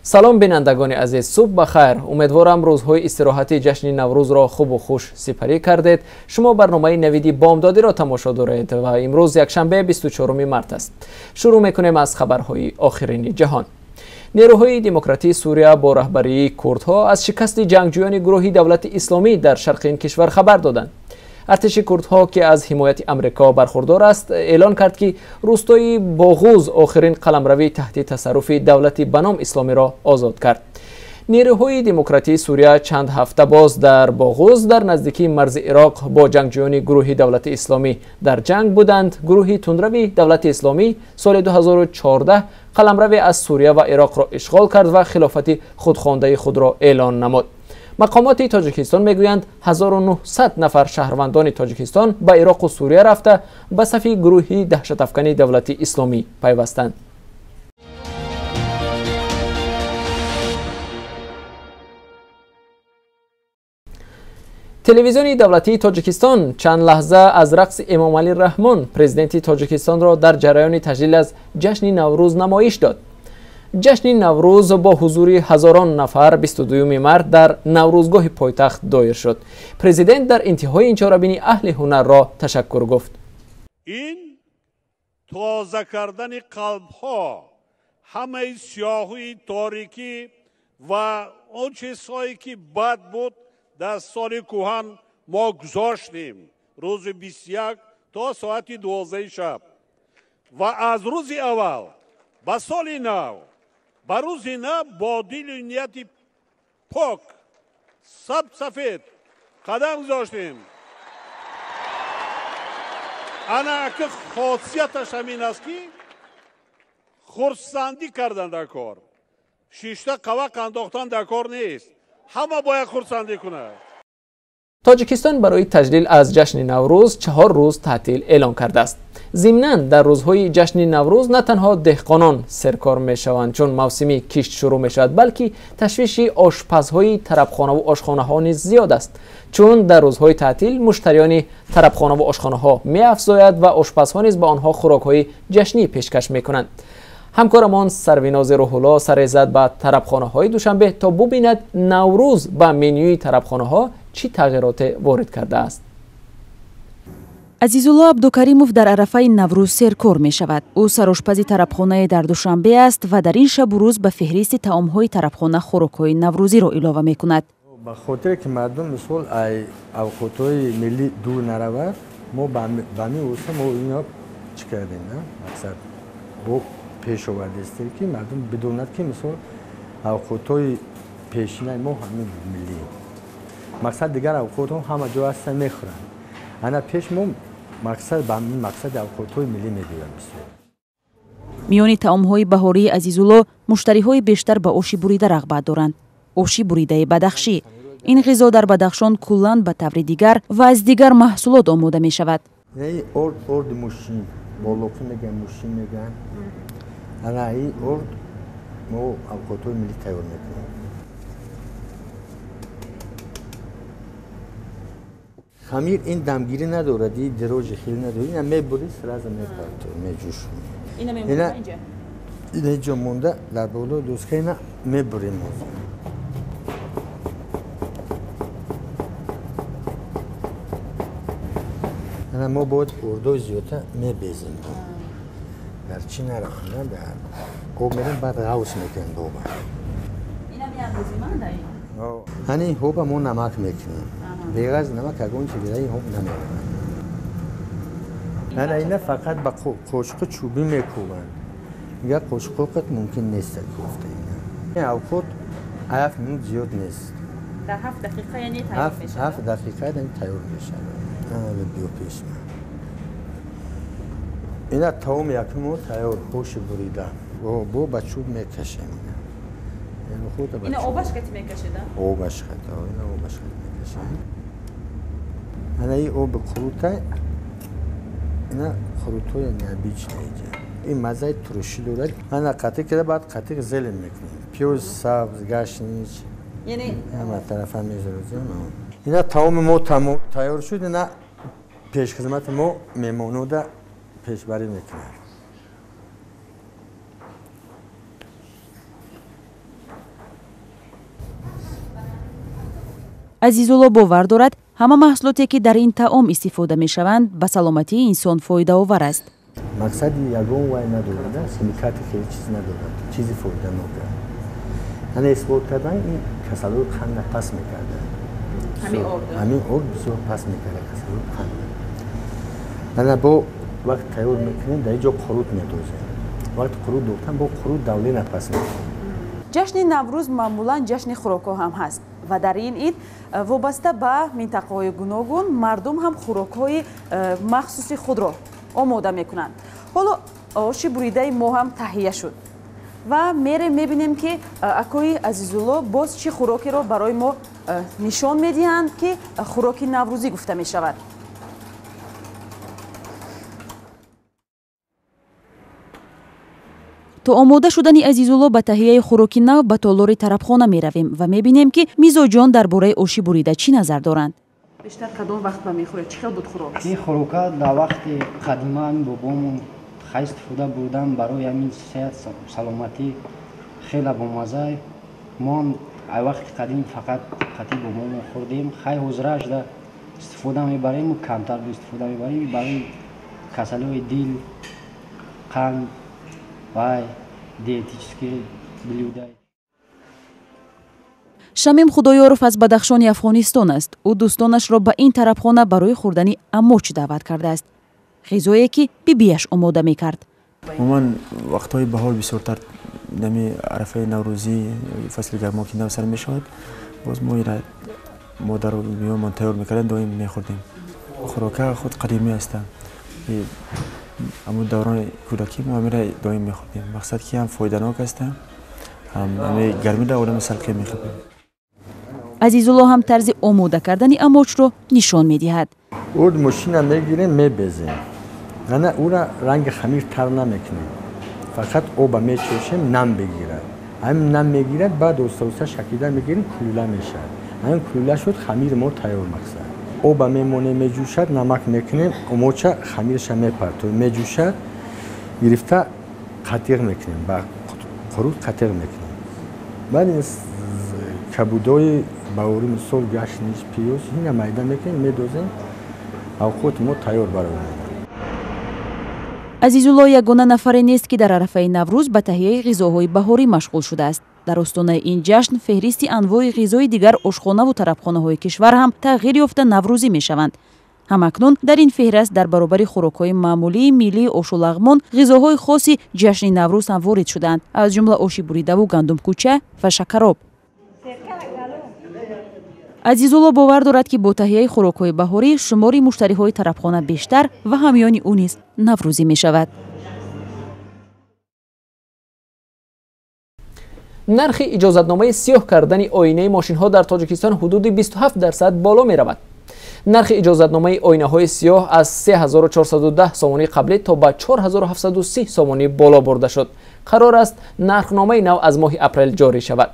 Салом бинандагони азиз, субҳ ба хайр. Умедворам рӯзҳои истироҳати ҷашни Наврӯзро хубу хуш сипарӣ кардед. Шумо барномаи навиди бомдодиро тамошо доред ва имрӯз якшанбе 24 март аст. Шурӯъ мекунем аз хабарҳои охирини ҷаҳон. Нерӯҳои демократии Сурия бо раҳбарии курдҳо аз шикасти ҷангҷӯёни гурӯҳи давлати исломӣ дар шарқи ин кишвар хабар доданд. Артиши курдҳо, ки аз ҳимояти Амрико бархурдор аст, эълон кард, ки рӯстои Боғуз, охирин қаламрави таҳти тасарруфи давлати ба ном исломиро озод кард. Нерӯҳои демократии Сурия чанд ҳафта боз дар Боғуз дар наздикии марзи Ироқ бо ҷангҷӯёни гурӯҳи давлати исломӣ дар ҷанг буданд. Гурӯҳи тундрави давлати исломӣ соли 2014 қаламрави аз Сурия ва Ироқро ишғол кард ва хилофати худхондаи худро эълон намуд. Мақомоти Тоҷикистон мегӯянд, 1900 нафар шаҳрвандони Тоҷикистон ба Ироқу Сурия рафта, ба сафи гурӯҳи даҳшатафкани давлати исломӣ пайвастанд. Телевизиони давлатии Тоҷикистон чанд лаҳза аз рақси Эмомалӣ Раҳмон, президенти Тоҷикистонро дар ҷараёни таҷлил аз ҷашни Наврӯз намоиш дод. Ҷашни Наврӯз бо ҳузури ҳазорон нафар 22 март дар Наврӯзгоҳи пойтахт доир шуд. Президент дар интиҳои ин чорабинӣ аҳли ҳунарро ташаккур гуфт. Ин тоза кардани қалбҳо, ҳамаи сиёҳии торикӣ ва он чизҳое ки бад буд дар соли кӯҳан мо гузоштем рӯзи 21 то соати 12 шаб ва аз рӯзи аввал ба соли нав, ба рӯзи нав бо дилу нияти пок, саб-сафед қадам гузоштем. Ана аки хосияташ ҳамин аст, ки хурсандӣ кардан дар кор, шишта қавақ андохтан дар кор нест, ҳама бояд хурсандӣ кунад. Тоҷикистон барои таҷлил аз ҷашни Наврӯз 4 рӯз таътил эълон кардааст. Зимнан дар рӯзҳои ҷашни Наврӯз на танҳо деҳқонон серкор мешаванд, чун мавсими кишт шурӯъ мешавад, балки ташвиши ошпазҳои тарабхонаву ошхонаҳо низ зиёд аст, чун дар рӯзҳои таътил муштариёни тарабхонаву ошхонаҳо меафзояд ва ошпазҳо низ ба онҳо хӯрокҳои ҷашнӣ пешкаш мекунанд. Ҳамкорамон Сарвинози Рӯҳулло саре зад ба тарабхонаҳои Душанбе, то бубинад Наврӯз ба менюи тарабхонаҳо чӣ тағйироте ворид кардааст. Азизулло Абдукаримов дар арафаи Наврӯз серкор мешавад. Ӯ сарошпази тарабхонае дар Душанбе аст ва дар ин шабу рӯз ба феҳристи таомҳои тарабхона хӯрокҳои наврӯзиро илова мекунад. Ба хотире ки мардум мисол авқотҳои миллӣ дур наравад, мо ба ҳамин восита мо ино чӣ кардем, мақсад бо пеш овардастем, ки мардум бидонад, ки мисол авқотҳои пешинаи мо ҳамин миллӣ. Мақсад дигар авқотҳо ҳама ҷо ҳастан, мехӯранд. Ана пеш мо мақсад ба ҳамин мақсади авқотҳои миллӣ мегӯям бисёр. Миёни таомҳои баҳории Азизулло муштариҳои бештар ба оши бурида рағбат доранд. Оши буридаи бадахшӣ. Ин ғизо дар Бадахшон куллан ба таври дигар ва аз дигар маҳсулот омода мешавад. Орд, орди мушин, болоқӣ мегӯянд, мушин мегӯянд. Ана ин орд мо авқотҳои миллӣ тайёр мекунем. Хамир ин дамгирӣ надорад, ин дрожжи хеле надорад. Ина мебурӣ, сразу мепартоӣ, меҷӯшонӣ. Ина ҷо монда дар болои доска, ина мебурем ҳозир. Ана мо бояд ордои зиёдта мебезем. Дар чӣ нараванд, дар об мерем, баъд ғавс мекунем оба. Ҳани оба мо намак мекунем. Беғарз намак ягон чиз дигари об намеравад. Ана ина фақат ба қошуқи чӯбӣ мекӯбанд. Дигар қошуқоқат мумкин нест кӯфта ина. Ин авқот 7 минут зиёд нест. Дар 7 дақиқа яъне тайёр мешавад? 7 дақиқа яъне тайёр мешавад. Ана биё пеш ман. Ина таоми якумо тайёр, хоши бурида. Бо ба чӯб мекашем ина. Ина обаш кати мекашед, а? Обаш кати, ина обаш кати мекашем. Ана ин оби қурута, ина қурутҳои необычный иҷа. Ин маззаи турушӣ дорад. Ана қатиқ кида, баъд қатиқ зелен мекунем. Пиёз сабз, гашнич. Ҳама тарафа мезорозем. Ина таоми мо тайёр шуд, ина пешхизмати мо меҳмонода пешбарӣ мекунад. Азизулло бовар дорад, ҳама маҳсулоте ки дар ин таом истифода мешаванд, ба саломатии инсон фоидаовар аст. Мақсади ягон вай надорад, химикати хеле чиз надорад, чизи фоиданок. Яъне исбот кардан ин касалиҳои қанда пас мекарда. Ҳамин орд бисёр пас мекарда касалиҳои қанда. Ана бо вақт тайёр мекунем, дар ин ҷо қурут медозем. Вақти қурут дохтан бо қурут давлена пас мекунем. Ҷашни Наврӯз маъмулан ҷашни хӯрокҳо ҳам ҳаст ва дар ин ид вобаста ба минтақаҳои гуногун мардум ҳам хӯрокҳои махсуси худро омода мекунанд. Ҳоло оши буридаи мо ҳам таҳия шуд ва мерем мебинем, ки акои Азизулло боз чӣ хӯрокеро барои мо нишон медиҳанд, ки хӯроки наврӯзӣ гуфта мешавад. То омода шудани Азизулло ба таҳияи хӯроки нав ба толори тарабхона меравем ва мебинем, ки мизоҷон дар бораи оши бурида чӣ назар доранд. Бештар кадом вақт ба мехӯред? Чӣ хел буд хӯрок? Ин хӯрока дар вақти қадима бобомон хай истифода бурдан, барои ҳамин сеҳат, саломатӣ хеле бомаза. Мо ҳам ай вақти қадим фақат қати бобомон хӯрдем. Хай ҳозираашда истифода мебарем, камтар истифода мебарем, барои касалиҳои дил, қанд, вай диетические блюда. Шамим Худоёров аз Бадахшони Афғонистон аст. Ӯ дӯстонашро ба ин тарабхона барои хӯрдани амоч даъват кардааст, ғизое ки бибиаш омода мекард. Умуман вақтҳои баҳор, бисёртар дами арафаи наврӯзӣ, фасли гармо ки нав сар мешавад, боз мо ира модару бибиёмон тайёр мекардем, доим мехӯрдем. Хӯрока худ қадимӣ ҳастанд. Ҳамун даврони кӯдакӣ мо ҳамира доим мехӯрдем. Мақсад ки ҳам фоиданок ҳастанд, ҳам ҳами гармида одами салқӣ мехӯрдем. Азизулло ҳам тарзи омода кардани амочро нишон медиҳад. Орд мошина мегирем, мебезем. Ана ура ранги хамир тар намекунем, фақат оба мечошем, нам бегирад. Ҳамин нам мегирад, баъд оста оста шакида мегирем, кулӯла мешавад. Ҳамин кулӯла шуд, хамири мо тайёр. Мақсад, оба мемонем, меҷӯшад, намак мекунем, омоча хамирша мепартоем, меҷӯшад, гирифта қатиқ мекунем, ба қурут қатиқ мекунем. Баъд кабудои баҳорӣ, мисол гашнич, пиёз, ина майда мекунем, медозем, авқоти мо тайёр барои. Азизулло ягона нафаре нест, ки дар арафаи Наврӯз ба таҳияи ғизоҳои баҳорӣ машғул шудааст. Дар остонаи ин ҷашн феҳристи анвои ғизои дигар ошхонаву тарабхонаҳои кишвар ҳам тағйир ёфта наврӯзӣ мешаванд. Ҳамакнун дар ин феҳраст дар баробари хӯрокҳои маъмулии миллии ошу лағмон ғизоҳои хоси ҷашни Наврӯз ҳам ворид шудаанд, аз ҷумла оши буридаву гандумкӯча ва шакароб. Азизулло бовар дорад, ки бо таҳияи хӯрокҳои баҳорӣ шумори муштариҳои тарабхона бештар ва ҳамёни ӯ низ наврӯзӣ мешавад. Нархи иҷозатномаи сиёҳ кардани оинаи мошинҳо дар Тоҷикистон ҳудуди 27% боло меравад. Нархи иҷозатномаи оинаҳои сиёҳ аз 3410 сомонии қаблӣ то ба 4730 сомонӣ боло бурда шуд. Қарор аст, нархномаи нав аз моҳи апрел ҷорӣ шавад.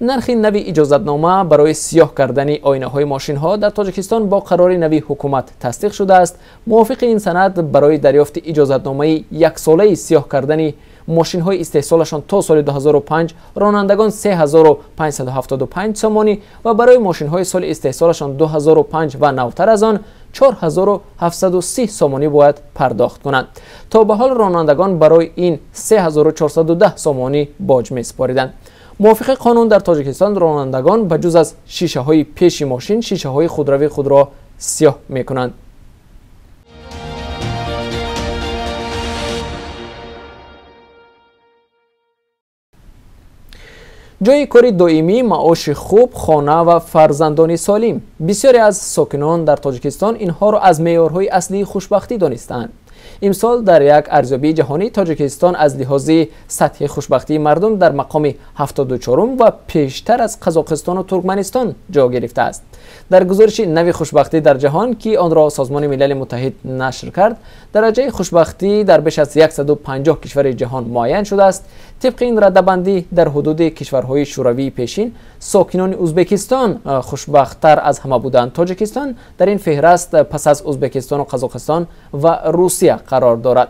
Нархи нави иҷозатнома барои сиёҳ кардани оинаҳои мошинҳо дар Тоҷикистон бо қарори нави ҳукумат тасдиқ шудааст. Мувофиқи ин санад, барои дарёфти иҷозатномаи яксолаи сиёҳ кардани мошинҳои истеҳсолашон то соли 2005 ронандагон 3575 сомонӣ ва барои мошинҳои соли истеҳсолашон 2005 ва навтар аз он 4730 сомонӣ бояд пардохт кунанд. То ба ҳол ронандагон барои ин 3410 сомонӣ боҷ месупориданд. Мувофиқи қонун, дар Тоҷикистон ронандагон ба ҷуз аз шишаҳои пеши мошин шишаҳои худрави худро сиёҳ мекунанд. Ҷойи кори доимӣ, маоши хуб, хона ва фарзандони солим. Бисёре аз сокинон дар Тоҷикистон инҳоро аз меъёрҳои аслии хушбахтӣ донистаанд. Имсол дар як арзёбии ҷаҳонӣ Тоҷикистон аз лиҳози сатҳи хушбахтии мардум дар мақоми 74 ва пештар аз Қазоқистону Туркманистон ҷо гирифтааст. Дар гузориши нави хушбахтӣ дар ҷаҳон, ки онро Созмони Милали Муттаҳид нашр кард, дараҷаи хушбахтӣ дар беш аз 150 кишвари ҷаҳон муайян шудааст. Тибқи ин радабандӣ, дар ҳудуди кишварҳои шӯравии пешин сокинони Ӯзбекистон хушбахттар аз ҳама буданд. Тоҷикистон дар ин феҳраст пас аз Ӯзбекистону Қазоқистон ва Русия қарор дорад.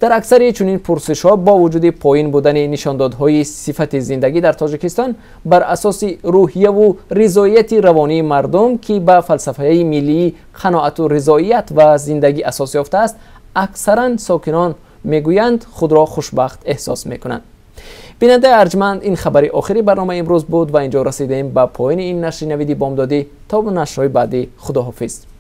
Дар аксари чунин пурсишҳо, бо вуҷуди поин будани нишондодҳои сифати зиндагӣ дар Тоҷикистон, бар асоси рӯҳияву ризоияти равонии мардум, ки ба фалсафаи миллии қаноату ризоият ва зиндагӣ асос ёфтааст, аксаран сокинон мегӯянд, худро хушбахт эҳсос мекунанд. Бинандаи арҷманд, ин хабари охири барномаи имрӯз буд ва инҷо расидаем ба поёни ин нашри Навиди бомдодӣ. То нашрҳои баъдӣ, худоҳофиз.